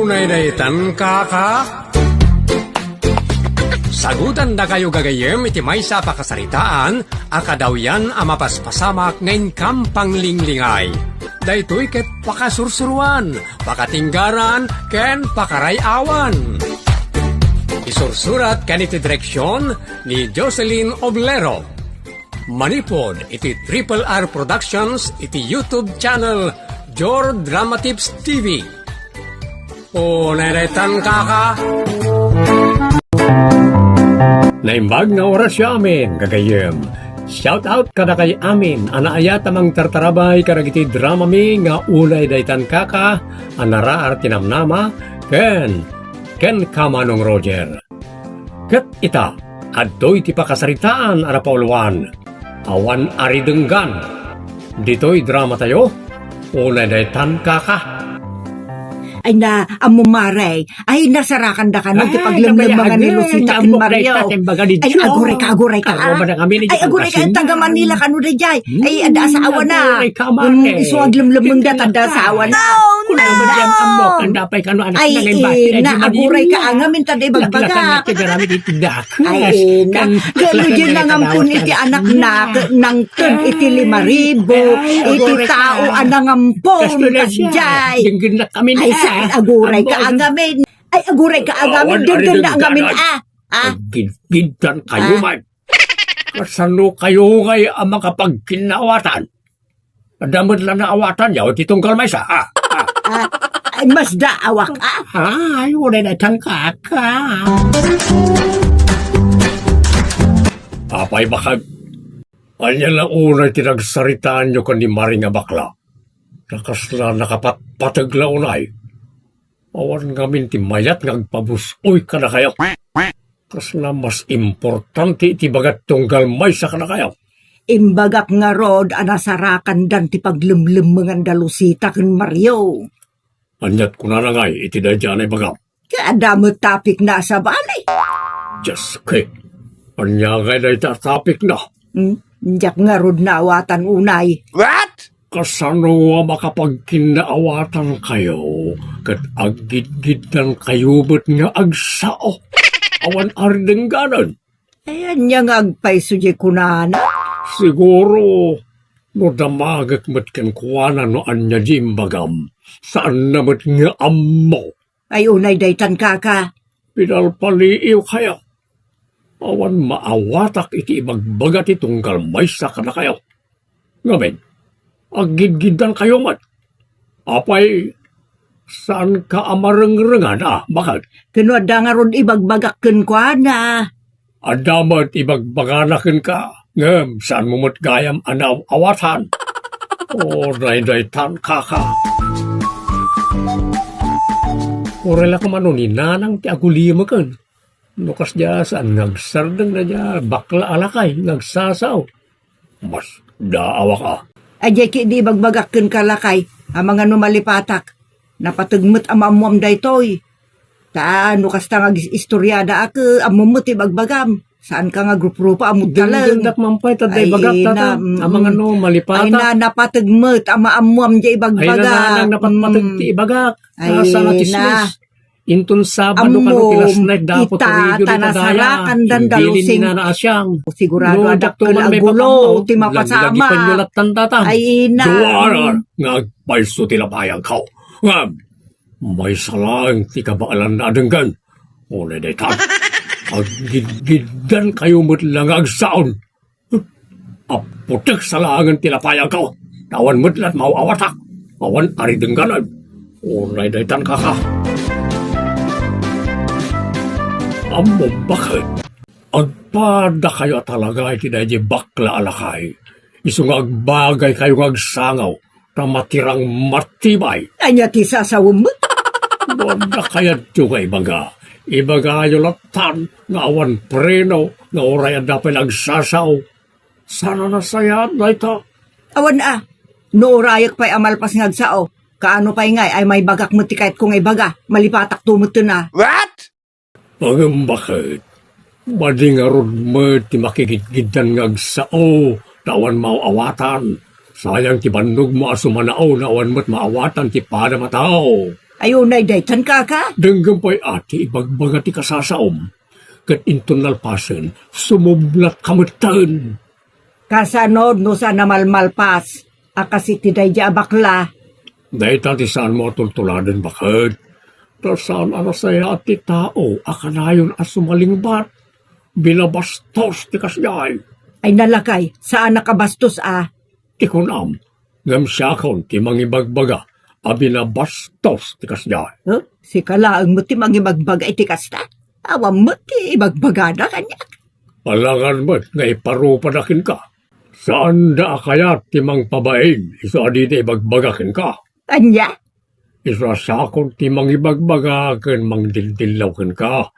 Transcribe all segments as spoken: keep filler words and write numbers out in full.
Unay daytan, kaka? Sagutandakayo gagayyem iti maysa a pakasaritaan a kadawyan a mapaspasamak nga inkam panglinglingay. Daytoy ket pakasursuruan, pakatinggaran, ken pakaray-awan. Isursurat ken iti direksion ni Jocelyn Oblero. Manipud iti Triple R Productions iti YouTube channel Jor Drama Tips T V. Unay daytan, kaka? Naimbag nga oras yo amin, gagayyem. Shout out kadakay amin a naayat a mangtartarabay kadagiti drama mi nga Unay daytan, kaka, a naraar ti namnama, ken, ken ka, Manong Roger. Ket ita, adtoy ti pakasaritaan a napauluan. Awan aridenggan. Ditoy dramatayo, Unay daytan, kaka. Ay na, ammo, Mare. Ay, nasarakandaka na ti paglemlemmengan ni Lucita ken Mario. Ay, aguray ka, aguray ka, ah. Ay, aguray ka, taga Manila kano daydiay. Ay, adda asawa na. Aguray ka, Mare. Mm, isu aglemlemmengda, adda asawa na. Ay, ina, aguray ka, ngamin ta di bagbaga. Ay, ina. Kano di nangampon iti anakna, nangted iti lima ribu, iti tao a nangampon, kasdiay. Ay, saan, aguray ka, ngamin. Ay, aguray ka, ngamin, denggenna, ngamin, ah. Ah. Aggidgiddan kayo man. Kasano kayo ngay a makapagkinnaawatan? Adda met la naawatanyo ti tunggal maysa, ah, ah. Ah, ay, masdaawak, ah. Ay, unay daytan, kaka. Apay, bakag, ania la unay ti nagsaritaanyo ken ni Mari nga bakla? Ta kasla nakapatpateg la unay. Awan ngamin ti mayat nga agpabus-oy kadakayo. Kasla mas importante iti bagat tunggal maysa kadakayo. Imbagak ngarud a nasarakandan ti paglemlemmenganda Lucita ken Mario. Aniat kunana ngay iti daydiay a naibagam? Ket adda met topicna a sabali. Diyos ko, ania ngay dayta a topicna? Hmm? Diak ngarud naawatan unay. What? Kasano a makapagkinnaawatan kayo ket aggidgiddan kayo met nga agsao? Awan aridengganen. Ay, ania nga agpayso diay kunana? Siguro, no damagek met kenkuana no ania diay imbagam, saanna met nga ammo. Ay, unay daytan, kaka. Pinalpaliiw kayo. Awan maawatak iti ibagbaga ti tunggal maysa kadakayo. Ngamin, aggidgiddan kayo met. Apay, saan ka a marengrengan, a, bakag? Ket no adda ngarud ibagbagak kenkuana. Adda met ibagbagana kenka, ngem saanmo met gayam a naaw-awatan. O, daydaytan, kaka. Uray la koma no ni Nanang ti aguliyemeken. No kasdiay, saan nga agsardeng daydiay a bakla a lakay nga agsasao. Masdaawak a. Ay, diay ketdi ibagbagak kenka, lakay, amangan no malipatak. Napateg met a maammuam daytoy. Ta no kasta nga agis-, istoriada a ket ammom met ti ibagbagam. Saanka nga agruprupa a muttaleng. Denggendak man pay ta adda ibagak, tata. Amangan no malipatak. Ay na, napateg met a maammuam diay ibagbaga. Ay na, napatpateg ti ibagak. Ay na. Inton Sabado kano ti last night, dapat ita, radio ta dita daya. Nasarakandan da Lucing. Bilin ni Nana Asiang. Sigurado a dakkel a gulo ti mapasama. Ay, ina. Duaran nga agpayso ti lapayagko. Ngem, maysa laeng ti kabaelanna a denggen. Unay daytan, aggidgiddan kayo met la nga agsaon. Apputek sa laengen ti lapayagko, ta awan met la't maaw-awatak, awan aridengganen. Unay daytan, kaka. Ammom baket, agpadakayo a talaga iti daydiay bakla a lakay. Isu nga agbagaykayo nga agsangaw, ta matirang matibay. Ania ti sasawem met? No adda kayatyo nga ibaga, ibagayo lattan nga awan preno nga uray adda pay nagsasao. Saan a nasayaat dayta? Awan a. No urayek pay a malpas nga agsao, kaano pay ngay ay maibagak met ti kayatko nga ibaga? Malipatakto metten a. What? Ngem baket, madi ngarud met ti makigidgiddan nga agsao ta awan maaw-awatan. Sayang ti bannogmo a sumanao no awan met maawatan ti padam a tao. Ay, unay daytan, kaka? Denggem pay a ti ibagbaga ti kasasaom, ket inton nalpasen, sumublatka metten. Kasano no saan a malmalpas a kas iti daydi a bakla? Dayta ti saanmo a tultuladen, baket. Ta saan a nasayaat ti tao a kanayon a sumalingbat. Binabastos ti kasdiay. Ay, nalakay, saan a kabastos a. Ti kunam, ngem siakon ti mangibagbaga a binabastos ti kasdiay. Huh? Sika laeng met ti mangibagbaga iti kasta? Awan met ti ibagbagada kaniak. Alangan met nga iparupada kenka. Saanda a kayat ti mangpabain isu a dida ibagbaga kenka. Ania? Isu a siakon ti mangibagbaga ken mangdildillaw kenka.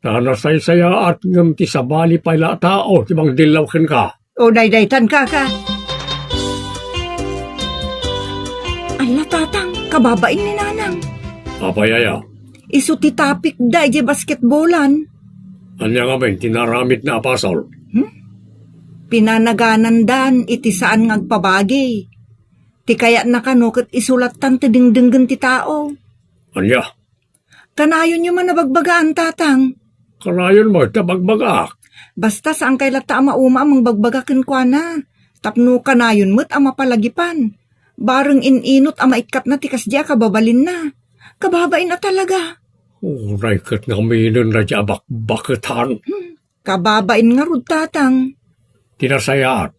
Ta nasaysayaat ngem ti sabali pay la a tao ti mangdillaw kenka. Unay daytan, kaka. Ala, tatang, kababain ni nanang. Apay aya? Isu ti tapikda idiay basketbolan. Ania ngamin ti naaramidna a basol? Hmm? Pinanaganandan iti saan nga agpabagi. Ti kayatna kano ket isu lattan ti dengdenggen ti tao. Ania? Kanayonyo man a bagbagaan, tatang. Kanayon met a bagbagaak. Basta saankay latta a mauma a mangbagbaga kenkuana. Tapno kanayon met a mapalagipan. Bareng in-inot a maikkatna ti kasdi a kababalinna. Kababain a talaga. Uray ket ngaminen daydi a bakbaketan. Hmm, kababain ngarud, tatang. Ti nasayaat,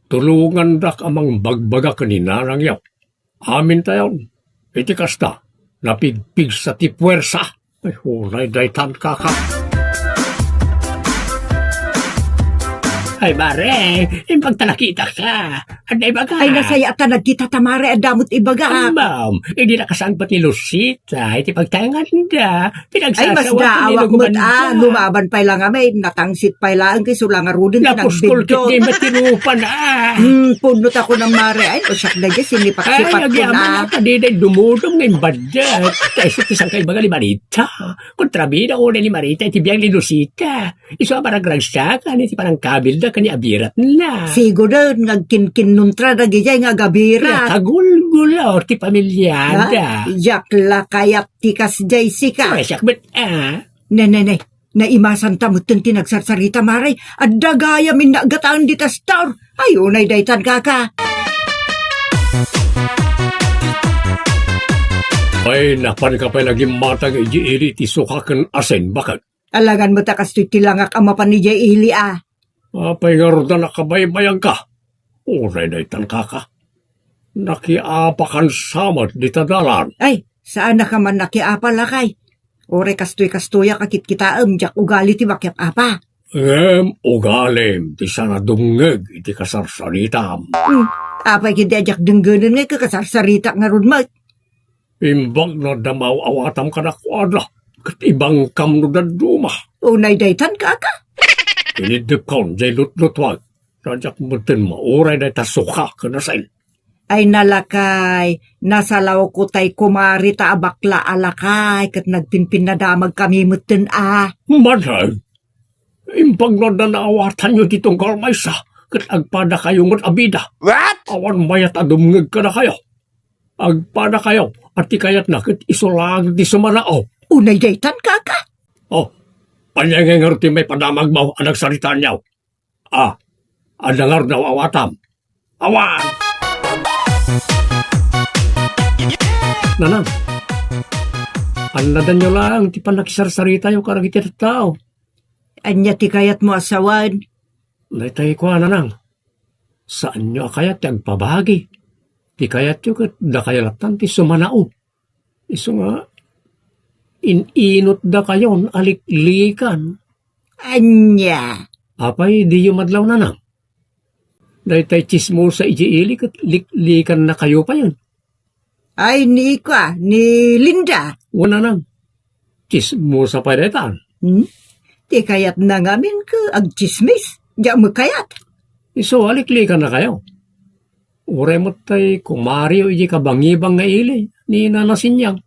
tulongandak a mangbagbaga ken ni nanangyo. Amintayon, iti kasta, napigpigsa ti puwersa. Ay, uray daytan, kaka. Ay, mare, imbag ta nakitaka. Adda ibaga. Ay, nasayaat ta nagkita ta, mare, adda met ibaga. Ma'am, idi nakasangpet ni Lucita, iti pagtayanganda, Ay, mas pinagsasawa ti daawak met, ah, lumaban pay la ngamin, natangsit pay laeng, ket isu la ngaruden ti nagbiddut. Napuskol ket di met ti rupa na, ah. Hmm, pudno ta kunam, mare. Ay, no siak daydi, sinipak-sipak ko na. Ay, agyaman na, ta diday dumudom nga imbaddat. Ta isu ti sangkaibaga ni Marita. Kontrabida ko ni Marita, iti biag ni Lucita. Isu a maragragsakan, iti panangkabilda, ken ni abirat na. Sigurd, nga agkinkinnuntra, dagidiay nga agabirat. Nakagulgulor, ti pamilyada. Ha? Diak la kayat ti kasdiay sika. Ay, siak met, ah. Ne, ne, ne. Naimasanta metten ti nagsarsarita, mare. Adda gayam innagataen dita store. Ay, unay daytan, kaka. Ay, napanka pay nagimmatang iti ili ti suka ken asin, baket. Alangan met a kastoy ti langak a mapan idiay ili, a. Apay ngarud a nakabaybayagka? Uray daytan, kaka. Nakiapakan sa met dita dalan. Ay, saanaka man nakiapa, lakay. Uray kastoy-kastoyak a kitkitaem, diak ugali ti makiap-apa. Ngem ugalim ti saan a dumngeg iti kasarsaritam. Hmm, apay ketdi a diak denggenen nga ikakasarsaritak ngarud met? Imbag no adda maaw-awatam kadakuada, ket ibangkam no dadduma. Unay daytan, kaka? Iniddepkon jay lutlutuag, ta diak metten mauray dayta suka ken asin. Ay, nalakay, nasalawko tay kumari ta a bakla a lakay, ket nagpinpinnadamagkami metten a. Manay, imbag no adda naawatanyo ti tunggal maysa, ket agpadakayo met a bida. What? Awan mayat a dumngeg kadakayo. Agpadakayo, a ti kayatna ket isu laeng ti sumanaw. Unay daytan, kaka? Oh, ania ngay ngarud ti maipadamagmo a nagsaritaanyo? Ah, adda ngarud naaw-awatam? Awan! Nanang, annadanyo laeng ti pannakisarsaritayo kadagiti tattao. Ania ti kayatmo a sawen? Daytoy kua, nanang. Saanyo a kayat ti agpabagi. Ti kayatyo ket dakayo lattan ti sumanaw. Isu nga, in-inotdakayon a liklikan. Ania? Apay, diyo madlaw, nanang? Daytay tsismosa idiay ili ket liklikannakayo payen. Ay, ni ikua, ni Linda. Wen, nanang. Tsismosa pay daytan. Hmm? Ti kayatna ngamin ket agtsismis. Diak met kayat. Isu a liklikannakayo. Uray met tay kumariyo idiay kabangibang nga ili ni Nana Sinyang.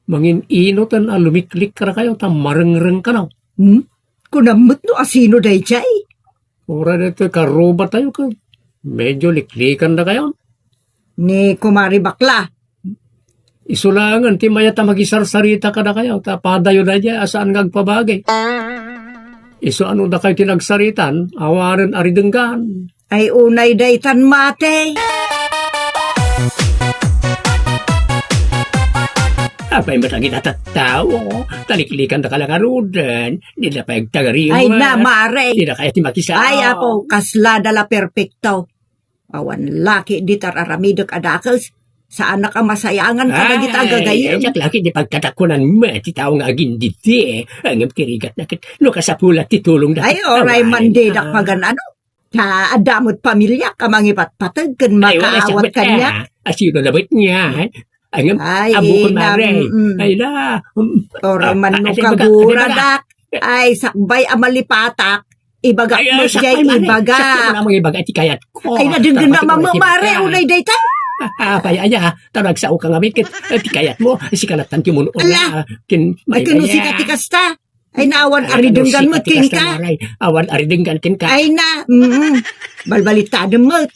Mangin-inoten a lumiklik kadakayo ta marengrengkanaw. Hmm? Kunam met no asino daydiay? Uray daytoy karubatayo ket medyo liklikandakayon. Ni Kumari Bakla. Isu laengen ti mayat a makisarsarita kadakayo, ta padayo daydiay a saan nga agpabagi. Isu a no dakayo ti nagsaritan, awanen a ridenggan. Ay, unay daytan mate. Apay met dagita tattao, taliklikandaka la ngaruden, dida pay agtagariw. Ay, na, mare. Dida kaya ti makisao. Ay, apo, kasla da la perpekto. Awan laki di tararamidek a dakes. Saanak a masayangan kadagita gagayyem. Ay, diak laki di pagkatakunan met ti tao nga agindidi. Ngem ti rigatna ket no kasapulan ti tulongda. Ay, oray man didak magan-ano. Ta adda met pamiliak a mangipatpateg ken makaawat kaniak. Ay, wala siak met, ah. Asino na met niya, eh? Ay, ngem, ay, ammokon, mare. Ay, na, mm. Oray man no kaguradak. Ay, sakbay a malipatak. Ibagak met jay ibaga. Sakbay, mare. Sakbay a mangibaga ti kayatko. Ay, nadenggennak, mare, unay dayta. Ah, apay, aya, ta nagsaoka ngamin ket, eh, ti kayatmo, sika lattan ti mun-una. Ala. Ken, ay, ken no sika ti kasta. Ay, na, awan a ridenggan met kenka. Awan a ridenggan kenka. Ay, na, mm. Balbalittaden met.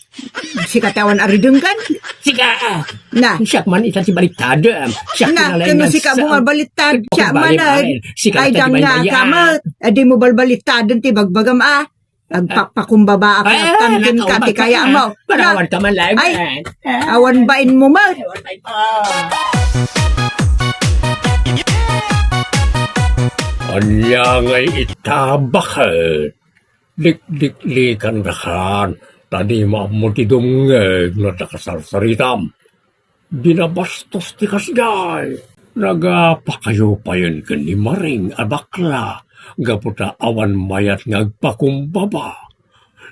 Sika ti awan a ridenggan. Sika, ah. Na. Siak man ita ti balittadem. Siak ti nalaing ken no sika mo nga balittad, siak man, ay, dangngaka met. Sika ata ti maymayat. Ay, di mo balbalittaden ti bagbagam, ah. Agpapakumbaba a kayattan kenka ti kayatmo. Manawanka man laeng. Ay, awan bainmo met. Ania ngay ita, baket? Likliklikandakan, ta dimo ammo ti dumngeg no adda kasarsaritam. Binabastos ti kasdiay. Nagapakayo payen ken ni Maring a bakla gapu ta awan mayat nga agpakumbaba.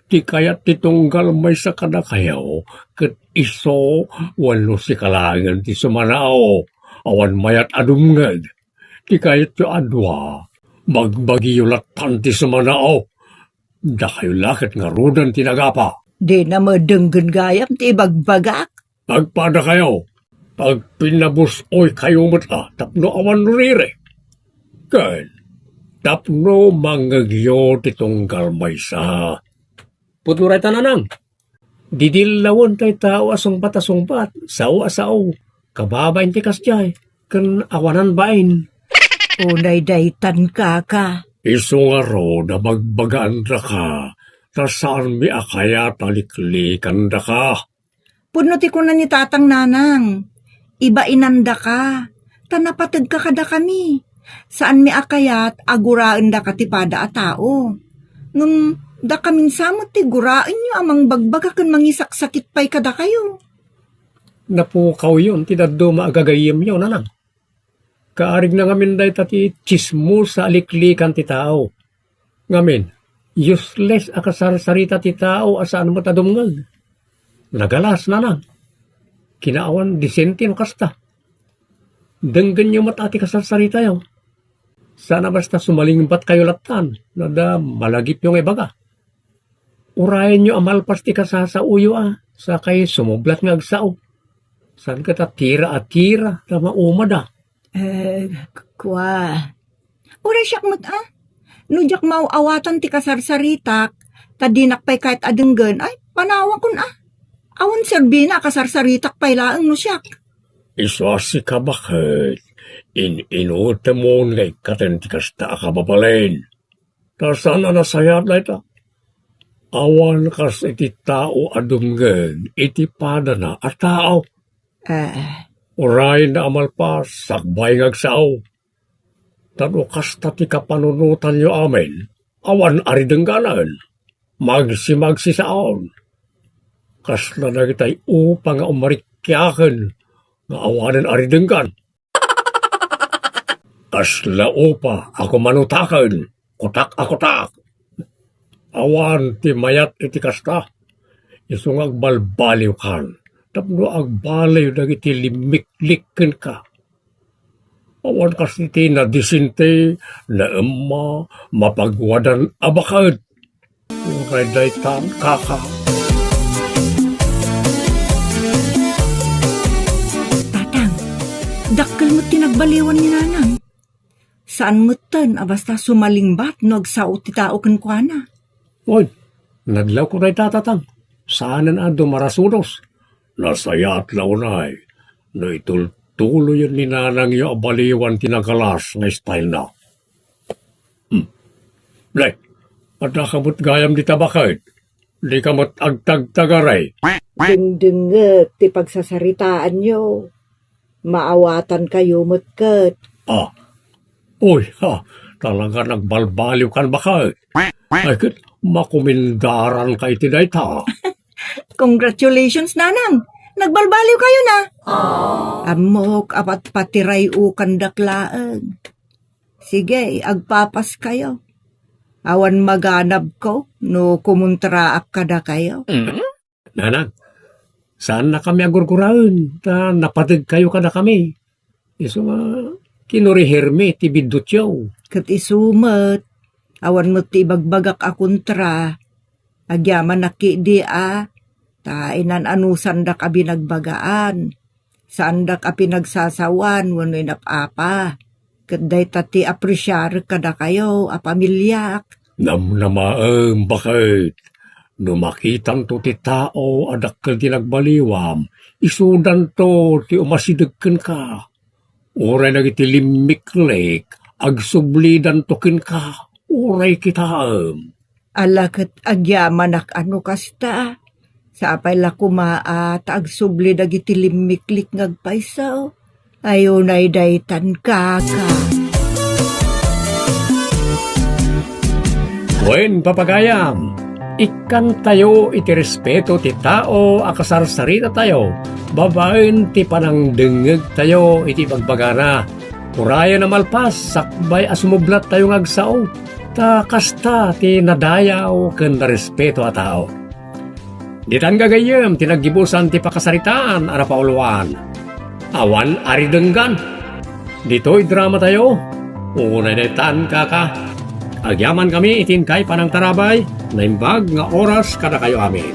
Ti kayat ti tunggal maysa kadakayo ket isu wenno sika laengen ti sumanao. Awan mayat a dumngeg. Ti kayatyo a dua, bagbagiyo lattan ti sumanao. Dakayo la ket ngaruden ti nagapa. Dina met denggen gayam ti ibagbagak. Agpadakayo, agpinnabus-oykayo met la tapno awan riri. Ken tapno mangngegyo ti tunggal maysa. Pudno dayta, nanang. Didillawen tay tao a sungbat a sungbat, sao a sao, kababain ti kasdiay, ken awanan bain. Unay daytan, kaka. Isu ngarud a bagbagaandaka, ta saanmi a kayat a liklikandaka. Pudno ti kuna ni Tatang, nanang, ibainandaka, ta napategka kadakami. Saanmi a kayat a guraendaka ti pada a tao. Ngem dakamin sa met ti guraenyo a mangbagbaga ken mangisaksakit pay kadakayo. Napukawyon ti dadduma a gagayyemyo, nanang. Kaarigna ngamin dayta ti tsismosa a liklikan ti tao. Ngamin, useless a kasarsarita ti tao a saan met a dumngeg. Nagalas, nanang. Kinaawan disente no kasta. Denggenyo met a ti kasarsaritayo. Saan a basta sumalingbatkayo lattan, no adda malagipyo nga ibaga. Urayenyo a malpas ti kasasaoyo a, sakay sumublat nga agsao. Saan ket a tira a tira, ta maumada. Eh, kua. Uray siak met a. No diak maaw-awatan ti kasarsaritak, ta dinak pay kayat a denggen, ay, panawakon a. Awan serbina a kasarsaritak pay laeng no siak. Isu a sika baket, in-inutemon nga ikkaten ti kasta a kababalin. Ta saan a nasayaat dayta. Awan kas iti tao a dumngeg iti padana a tao. Eh. Urayna a malpas, sakbay nga agsao. Ta no kasta ti kapanunotanyo amin, awan a ridengganan. Magsimagsisaon. Kasla dagitay upa nga umarikkiaken nga awanen a ridenggan. Kasla upa a kumanutaken, kutak a kutak. Awan ti mayat iti kasta. Isu nga agbalbaliwkan tapno agbaliw dagiti limmiklik kenka. Awan kas iti nadisente, naemma, mapagwadan a baket. Uray daytan, kaka. Tatang, dakkel met ti nagbaliwan ni nanang. Saan metten a basta sumalingbat no agsao ti tao kenkuana. Oy, nadlawko dayta, tatang. Saanen a dumarasudos. Nasayaat la unay no itul-, tuloyen ni nanangyo a baliwan ti nagalas nga style na. Hmm. Nay, adda ka met gayam dita baket? Di ka met agtagtagaray? Dengdengngeg ti pagsasaritaanyo. Maawatan kayo met ket. Ah. Uy, ha, talaga nagbalbaliw kan baket. Ay, ket makumindaran ka iti dayta. Congratulations, Nanang! Nagbalbaliw kayo na! Ammok a patpatiray-o kandak laeng. Sige, agpapas kayo. Awan maganabko no kumuntraak kadakayo. Nanang, saan na kami agurguraen, ta napateg kayo kadakami. Isu nga, kinurihirmi ti biddutyo. Ket isu met, awan met ti ibagbagak a kontra. Agyamanak idi a, ta inan-anusandak a binagbagaan. Saandak a pinagsasawan wenno inap-apa. Ket dayta ti apresiarek kadakayo a pamiliak. Namnamaem, baket. No makitanto ti tao a dakkel ti nagbaliwam, isudanto ti umasideg kenka. Uray dagiti limmiklik, agsublidanto kenka, uray kitaem. Ala ket agyamanak a no kasta. Sapay la koma a ta agsubli dagiti limmiklik nga agpayso. Ay, unay daytan, kaka. Wen, papagayam, ikkantayo iti respeto ti tao a kasarsaritatayo babaen ti panangdengngegtayo iti bagbagana. Urayen a malpas, sakbay a sumublattayo nga agsao, ta kasta ti nadayaw ken narespeto a tao. Ditan gagayyem ti naggibusan ti pakasaritaan a napauluan. Awan a ridenggan. Ditoy dramatayo, unay daytan, kaka. Agyaman kami iti inkay panangtarabay, naimbag nga oras kadakayo amin.